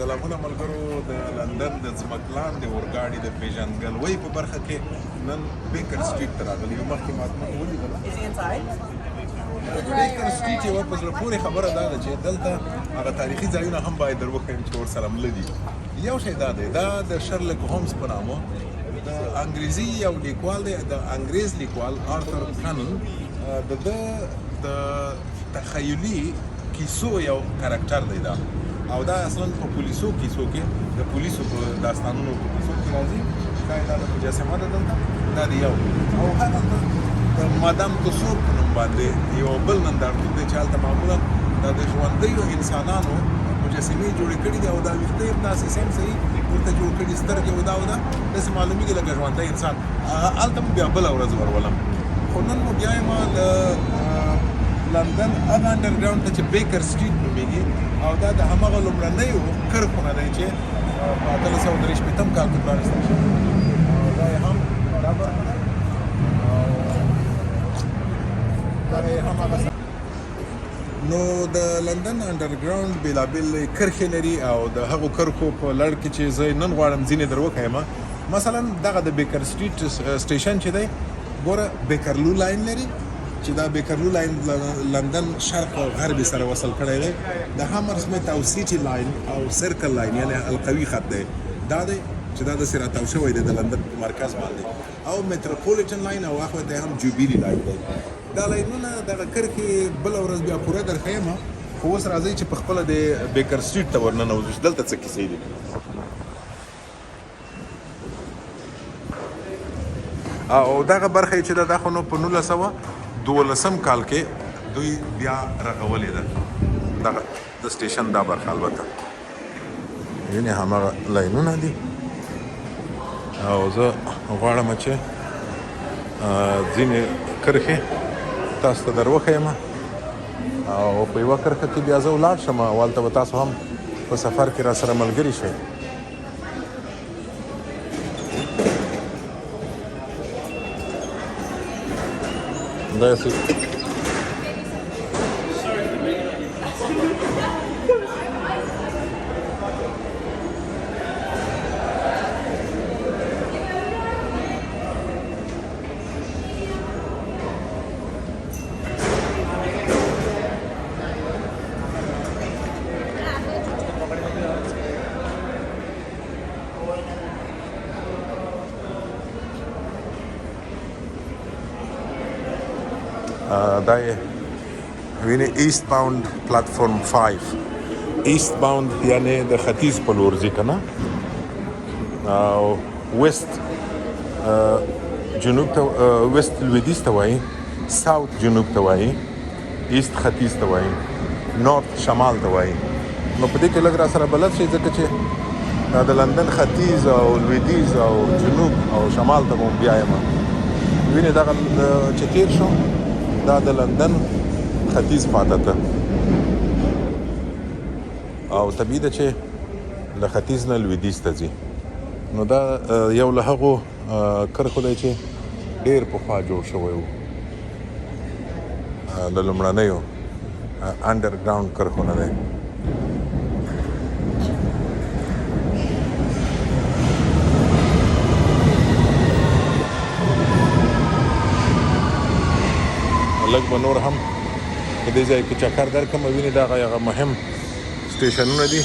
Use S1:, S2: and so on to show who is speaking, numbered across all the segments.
S1: سلامونه ملګرو، د لندن د ځمکلاندې اورګاډي د پیژندګلوۍ په برخه کې نن بیکر سټریټ ته راغلی یو. مخکې ما ولیدله. بیکر سټریټ یوه په زړه پورې خبره دا ده چې دلته هغه تاریخي ځایونه هم باید در وښیم چې ورسره مله دي. یو شی دا دی، دا د شرلک هومز په نامه د انګریزي یو لیکوال دی، د انګریز لیکوال آرثر کانن د ده د تخیلي کیسو یو کرکټر دی دا، او دا اصلا په پولیسو کیسو کې، د پولیسو په داستانونو په کیسو کې راځي. دا دا د مجسمه ده دلته، دا دی یو. او هغه د مادام توسور په نوم باندې یو بل نندارتون دی چې هلته معمولا دا د ژوندیو انسانانو مجسمې جوړې کړي دي، او دا ویښته یې هم داسې سیم صحیح ورته جوړ کړي، سترګې او دا او دا داسې معلومیږي لکه ژوندی انسان. هلته مو بیا بله ورځ ورولم، خو نن مو بیا یم د لندن هغه انډرګراونډ ته چې بیکر سټریټ نومېږي، او دا د همغه لومړنیو کرښو نه دی چې په 1863 کال کې پرانیستل شوی. او دا یې هم دا برخه ده، او دا یې هم هغه. نو د لندن انډرګراوند بېلابېل کرښې لري، او د هغو کرښو په لړ کې چې زه نن غواړم ځینې در وښیم، مثلا دغه د بیکر سټریټ سټیشن چې دی، ګوره بیکرلو لاین لري چې دا بیکرلو لاین لندن شرق او غرب سره وصل کړی دی. د هامرسمیت او سیټي لاین او سرکل لاین، یعنی حلقوي خط دی، دا دی چې دا داسې راتاو شوی دی د لندن په مرکز باندې، او میتروپولیټن لاین، او اخوا ته هم جوبیلي لاین دی. دا لاینونه، دغه کرښې بله ورځ بیا پوره درښیم، خو اوس راځئ چې په خپله د بیکر سټریټ ته ورننوځو چې دلته څه کیسې دي. او دغه برخه چې ده، دا خو نو په 1912 کال کې دوی بیا رغولې ده، دغه د سټیشن دا برخه. البته یعنې هماغه لاینونه دي، او زه غواړم چې ځینې کرښې تاسو ته در وښیم، او په یوه کرښه کې بیا زه ولاړ شم، او هلته به تاسو هم په سفر کې را سره ملګري شئ. داسې دا یې وینې ایست باوند پلاتفورم 5. ایست باوند یعنی د ختیځ په لور ځي که نه، او ویست جنوب ته، ویست لویدیځ ته وایي، ساوت جنوب ته وایي، ایست ختیځ ته وایي، نورت شمال ته وایي. نو په دې کې لږ را سره بلد شئ، ځکه چې دا د لندن ختیځ او لویدیځ او جنوب او شمال ته مو بیایم. وینې دغه چې تیر شو، دا د لندن ختیځ خواته ته، او طبیعي ده چې له ختیځ نه لویدیځ ته ځي. نو دا یو له هغو کرښو دی چې ډیر پخوا جوړ شوی و، د لومړنیو انډرګراوند کرښو نه دی. لږ به نور هم په دې ځای کې چکر درکم. وینې دغه هغه مهم سټیشنونه دي: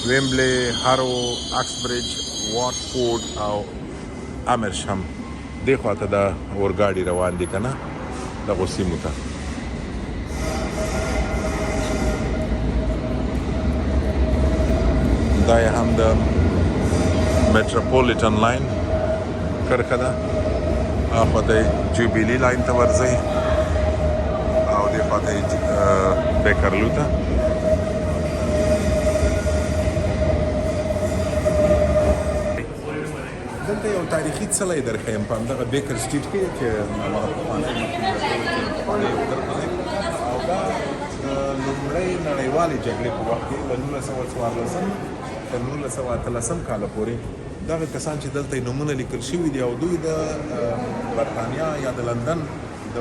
S1: ویمبلی، هارو، اکسبریج، واتفورډ او امرشم. دې خواته دا اورګاډي روان دي که نه دغو سیمو ته. دا یې هم د میټروپولیټن لاین کرښه ده. اخوا ته جوبیلی لاین ته ورځئ، او دې خوا ته بیکرلو ته. دلته یو تاریخي څلی درښیم په همدغه بیکر سټریټ کې چې هغه پخوانی مخکې دی، او دا د لومړۍ نړیوالې جګړې په وخت کې له 1914 تر 1918 کاله پورې دغه کسان چې دلته یې نومونه لیکل شوي دي، او دوی د برتانیا یا د لندن د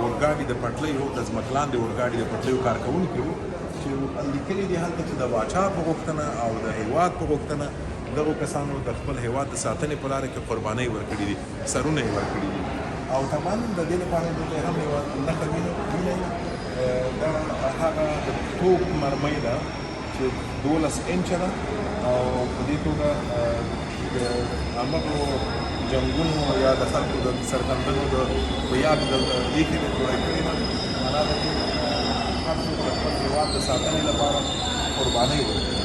S1: اورګاډي د پټلیو، د ځمکلاندې اورګاډي د پټلیو کارکوونکي وو چې چې لیکلي دي هلته چې د باچا په غوښتنه او د هیواد په غوښتنه دغو کسانو د خپل هیواد د ساتنې په لاره کې قربانۍ ورکړي دي، سرونه یې ورکړي دي. او طبعا د دې لپاره دلته هم یوه نښه وینئ، دا هغه د توپ مرمۍ ده چې 12 انچه ده، او په دې توګه د همغو جنګونو یا د خلکو د سرښندنو د په یاد دلته لیکې ده، جوړه کړې ده. معنا دا چې هر څوک د خپل هېواد د ساتنې لپاره قربانۍ ورکوي.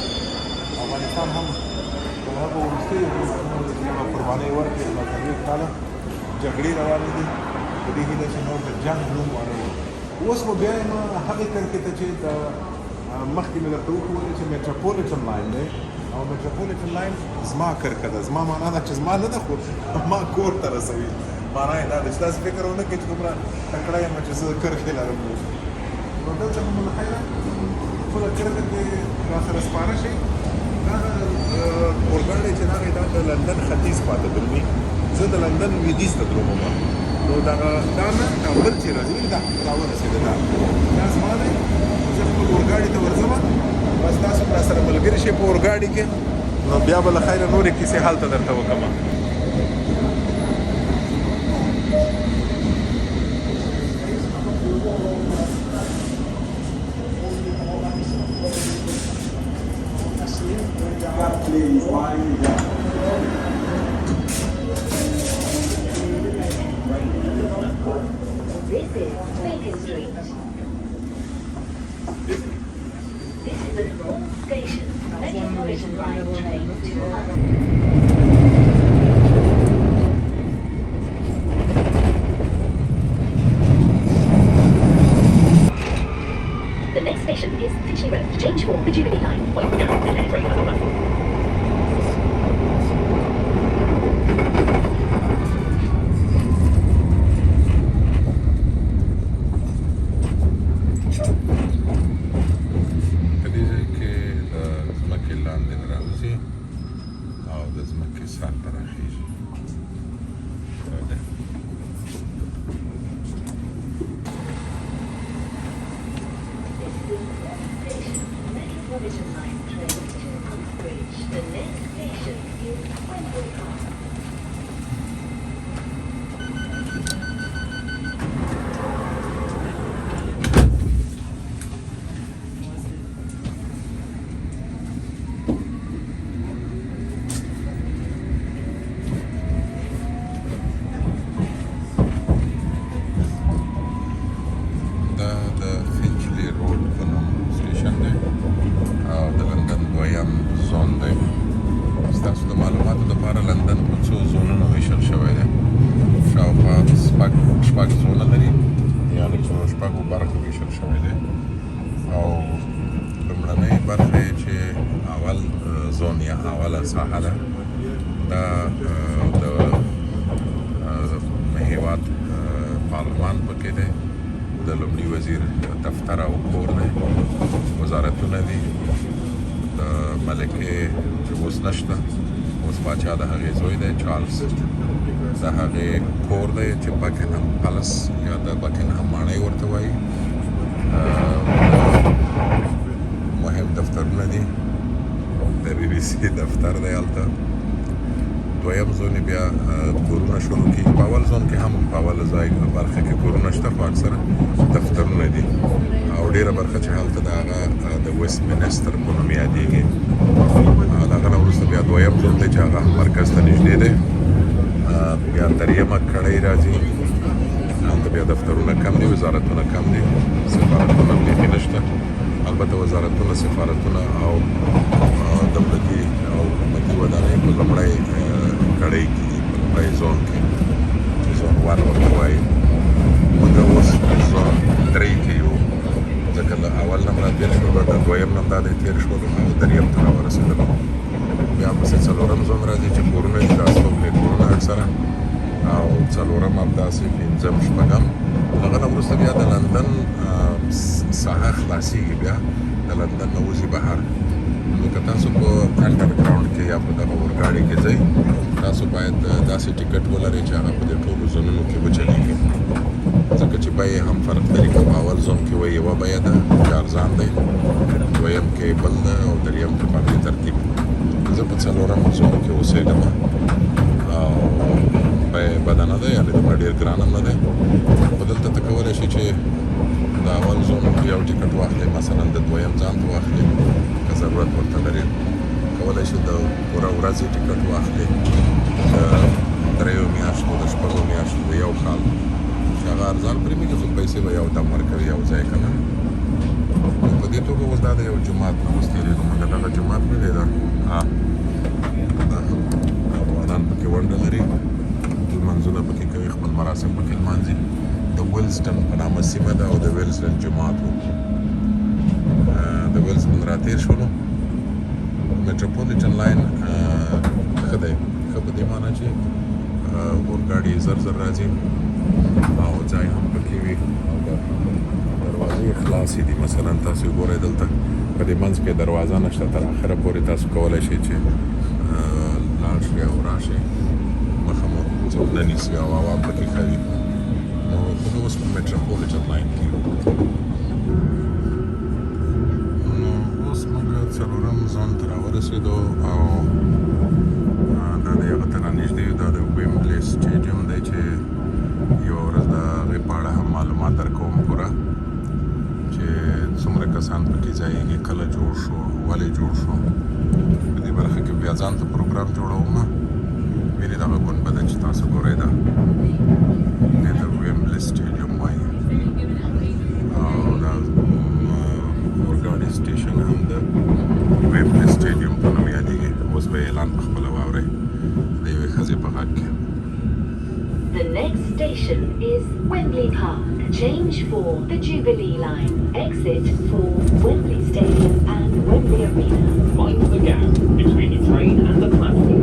S1: افغانستان هم د هغو وروستیو هېوادونو دی چې هغه قربانۍ ورکړې. 40 کاله جګړې روانې دي، په دې هیله چې نور د جنګ نوم وانه وړو. اوس به بیا یم هغې کرښې ته چې د مخکې مې درته وښوولې چې میټروپولیټن لاین دی، او میټروپولیټن لاین زما کرښه ده. زما معنا دا چې زما نه ده، خو ما کور ته رسوي. معنا یې دا ده چې تاسو فکر ونه کړئ چې دومره تکړه یم چې زه کرښې لرم. نو دلته به مو له خیره خپله کرښه کې را سره سپاره شئ. دغه اورګاډی چې راغی دا د لندن ختیځ خواته درومي، زه د لندن لویدیځ ته درومم. نو دغه دا نه، دا بل چې راځي، دا راورسېده، دا زما دی. زه خپل اورګاډي ته ورځم، بس تاسو به راسره ملګري شئ په اورګاډي کې. نو بیا به له خیره نورې کیسې هلته درته وکړم.
S2: This is Baker Street. This is a small station. Metropolitan Line train to London. The next station is Finchley Road. Change for the Jubilee Line.
S1: په دې ځای کې د ځمکې لاندې نه راوځي او د ځمکې سر ته راخېږي. دا دی.
S2: This is a station. Metropolitan Line train to Uxbridge. The next station is Wembley Park.
S1: دا د فینچلی روډ په نوم سټیشن دی او د لندن دویم زون دی. ستاسو د معلوماتو لپاره، لندن په څو زونونو ویشل شوی دی. شاوخوا شپږ زونه لري، یعنې په شپږو برخو ویشل شوی دی. او لومړنۍ برخه یې چې اول زون یا اوله ساحه ده، دا د هیواد پارلمان پکې دی، د لومړي وزیر دفتر او کور دی، وزارتونه دي، د ملکې چې اوس نشته، اوس باچا د هغې زوی دی چارلز، د هغې کور دی چې بکنهم پلس یا د بکنهم ماڼۍ ورته وایي. مهم دفترونه دي، د بي بي سي دفتر دی هلته. دویم زون بیا کورونه شروع کیږي. په اول زون کې هم په اول ځای برخه کې کورونه شته، خو اکثره دفترونه دي، او ډیره برخه چې هلته د هغه د ویست منستر په نوم یادېږي. د هغه نه وروسته بیا دویم زون دی چې هغه هم مرکز ته نږدې دی. بیا دریمه کړۍ راځي، هلته بیا دفترونه کم دي، وزارتونه کم دي، سفارتونه بیخي نشته. البته وزارتونه، سفارتونه او دولتي او حکومتي ودانۍ په لومړۍ کړۍ کې دي، په لومړی زون کې چې زون 1 ورته وایي. موږ اوس زون 3 کې یو، ځکه له اول نه را تېر شولو، د دویم نه دا دی تېر شولو او دریم ته راورسېدلو. بیا پسې څلورم زون راځي چې کورونه دي، د استوګنې کورونه اکثره، او څلورم همداسې پنځم، شپږم. هغه نه وروسته بیا د لندن ساحه خلاصېږي، بیا د لندن نه وځي بهر. نو که تاسو په انډرګراونډ کې یا په دغه اورګاډي کې ځئ، تاسو باید داسې ټیکټ ولرئ چې هغه په دې ټولو زونونو کې وچلېږي. ځکه چې بیې هم فرق لري. که په اول زون کې وای یوه بیه ده چې ارزان دی، دویم کې بل ده او دریم کې په همدې ترتیب. زه په څلورم زون کې اوسېږم او بیه بده نه ده، یعنې دومره ډېر ګران هم نه دی. خو دلته ته کولی شې چې د اول زون یو ټیکټ واخلې، مثلا د دویم ځان ته واخلې که ضرورت ورته لرې. کولی شې د پوره ورځې ټیکټ واخلې، د دریو میاشتو، د شپږو میاشتو، د یو کال، چې هغه ارزان پرې مېږي، خو پیسې به یو دم ورکوي یو ځای که نه. نو په دې توګه اوس دا د یو جومات نه اوس تېرېږو موږ. دغه جومات مې دی دا، دا هم افغانان پکې ونډه لري، لمونځونه پکې کوي، خپل مراسم پکې لمانځي. د ویلزډن په نامه سیمه ده او د ویلزډن جومات و. د ویلزډن را تېر شولو. میټروپولیټن لاین ښه دی، ښه په دې معنی چې اورګاډي زر زر راځي او ځای هم پکې وي او د دروازې خلاصې دي. مثلا تاسو ګورئ دلته په دې منځ کې دروازه نشته، تر اخره پورې تاسو کولی شئ چې لاړ شئ او راشئ، مخه مو څوک نه نیسي او هوا پکې ښه وي. نو موږ اوس په میټروپولیټن لاین کې یو. نو اوس موږ څلورم زون ته راورسېدو او دا د هغه ته رانږدې یو. دا د ویمبلي سټیډیوم دی چې یوه ورځ د هغې په اړه هم معلومات درکوم پوره، چې څومره کسان پکې ځایېږي، کله جوړ شو، ولې جوړ شو. په دې برخه کې بیا ځان ته پروګرام جوړوم. وینې دغه ګنبده چې تاسو ګورئ دا دې ته ویمبلي سټیډیوم وایي او دا اورګاډي سټیشن هم د ویمبلي سټیډیوم په نوم یادېږي. اوس به اعلان په خپله واورئ د یوې ښځې په غږ کې.
S2: The next station is Wembley Park. Change for the Jubilee Line. Exit for Wembley Stadium and Wembley Arena.
S3: Mind the gap between the train and the platform.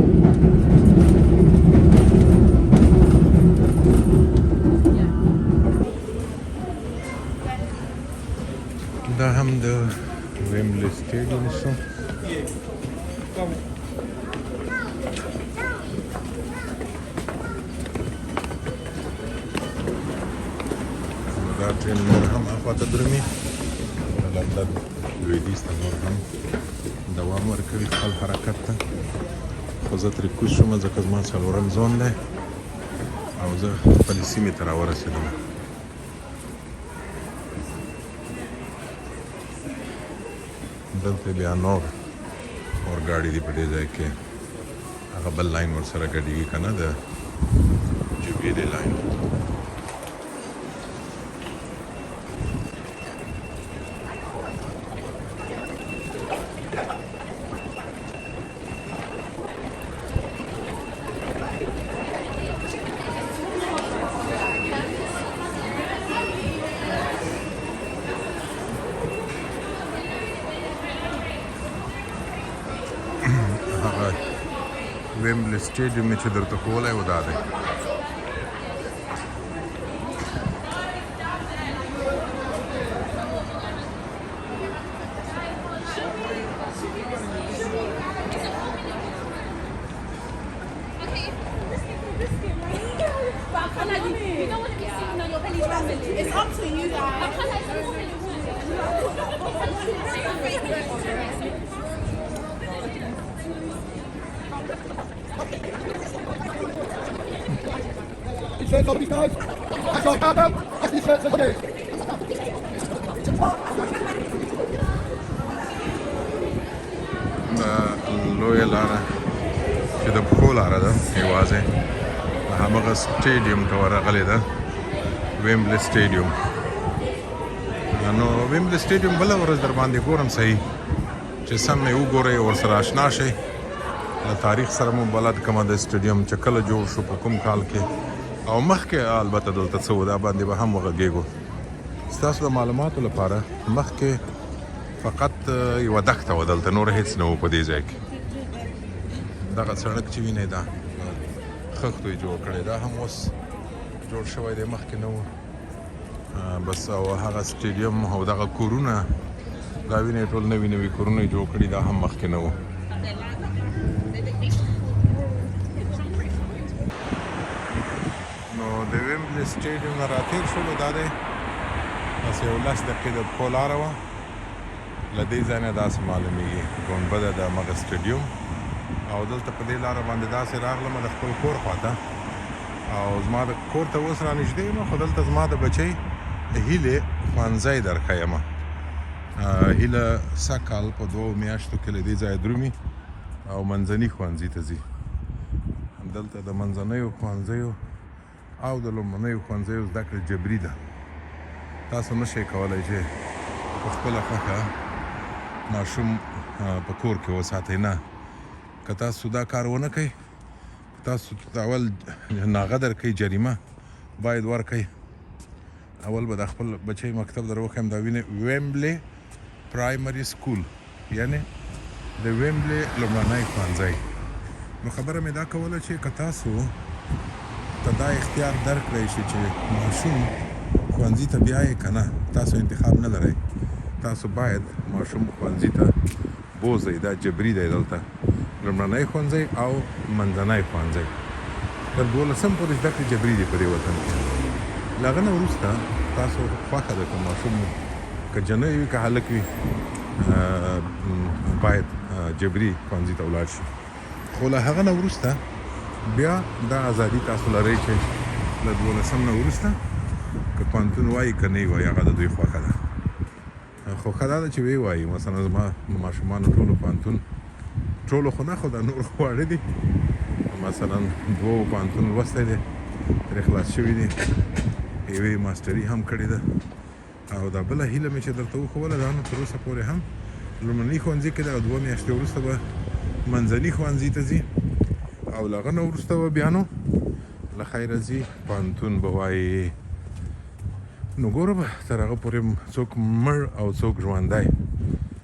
S1: دا هم د ویمبلي سټیډیوم شو. نو دا ټرین نور هم اخوا ته درومي، د لندن لویدیځ ته نور هم دوام ورکوي خپل حرکت ته. خو زه ترې کوز شوم ځکه زما څلورم زون دی او زه خپلې سیمې ته راورسېدم. دلته بیا نور اورګاډي دي په دې ځای کې، هغه بل لاین ورسره ګډېږي که نه، د جوبیلي لاین. هغه ویمبلي سټیډیوم مې چې درته ښوولی و دا دی.
S4: You don't want to be sitting on your belly family.
S5: It's up to you guys.
S1: دا لویه لاره چې د پښو لاره ده یوازې همغه سټیډیوم ته ورغلې ده، ویمبلي سټیډیوم. نو ویمبلي سټیډیوم بله ورځ در باندې ګورم صحیح چې سم مې وګورئ او ورسره آشنا شئ، له تاریخ سره مو بلد کمه د سټیډیوم چې کله جوړ شو، په کوم کال کې او مخکې البته دلته څه و، دا باندې به هم وغږېږو. ستاسو د معلوماتو لپاره مخکې فقط یوه دښته وه دلته، نور هېڅ نه و په دې ځای کې. دغه سړک چې وینئ دا خښتو یې جوړ کړی، دا هم اوس جوړ شوی دی، مخکې نه و. بس او هغه سټیډیوم او دغه کورونه دا وینئ ټول نوي نوي کورونه یې جوړ کړي، دا هم مخکې نه و. نو د ویمبلي سټیډیوم نه راتېر شولو. دا دی، داسې یو 10 دقیقې د پښو لاره وه. له دې ځای نه داسې معلومیږي ګنبده د همغه سټډیوم. او دلته په دې لاره باندې داسې راغلم د خپل کور خواته، او زما د کور ته اوس رانږدې یم، خو دلته زما د بچۍ هیلې ښوونځی درښیم. هیله سږ کال په 2 میاشتو کې له دې ځایه درومي او منځني ښوونځي ته ځي. دلته د منځنیو ښوونځیو او د لومړنیو ښوونځیو زده کړې جبري ده. تاسو نشئ کولی چې په خپله خوښه ماشوم په کور کې وساتئ. نه، که تاسو دا کار ونه کړئ، تاسو ته اول ناغه درکوي، جریمه باید ورکړئ. اول به د خپل بچی مکتب در وښیم. دا وینئ، ویمبلی پرایمري سکول، یعنی د ویمبلی لومړنی ښوونځی. نو خبره مې دا کوله چې که تاسو ته دا اختیار درکړی شي چې ماشوم ښوونځي ته بیایې که نه، تاسو انتخاب نه لرئ، تاسو باید ماشوم ښوونځي ته بوځئ. دا جبري دی. دلته لومړنی ښوونځی او منځنی ښوونځی، تر دولسم پورې زده کړې جبري دي په دې وطن کې. له هغه نه وروسته تاسو خوښه ده، که ماشوم مو که جنۍ وي که هلک وي، باید جبري ښوونځي ته ولاړ شي. خو له هغه نه وروسته بیا دا ازادي تاسو لرئ چې له دولسم نه وروسته که پوهنتون وایي که نه وایي، هغه د دوی خوښه ده. خو ښه دا ده چې وی وایي. مثلا زما ماشومانو ټولو پوهنتون، ټولو خو نه، خو دا نور خو واړه دي، مثلا دوو پوهنتون لوستی دی، ترې خلاص شوي دي، یوې ماسټري هم کړې ده، او دا بله هیله مې چې درته وښوله، دا نو تر اوسه پورې هم لومړني ښوونځي کې ده، او 2 میاشتې وروسته به منځني ښوونځي ته ځي، او له هغه نه وروسته به بیا نو له خیره ځي، پوهنتون به وایي. نو ګوره به تر هغه پورې څوک مړ او څوک ژوندی.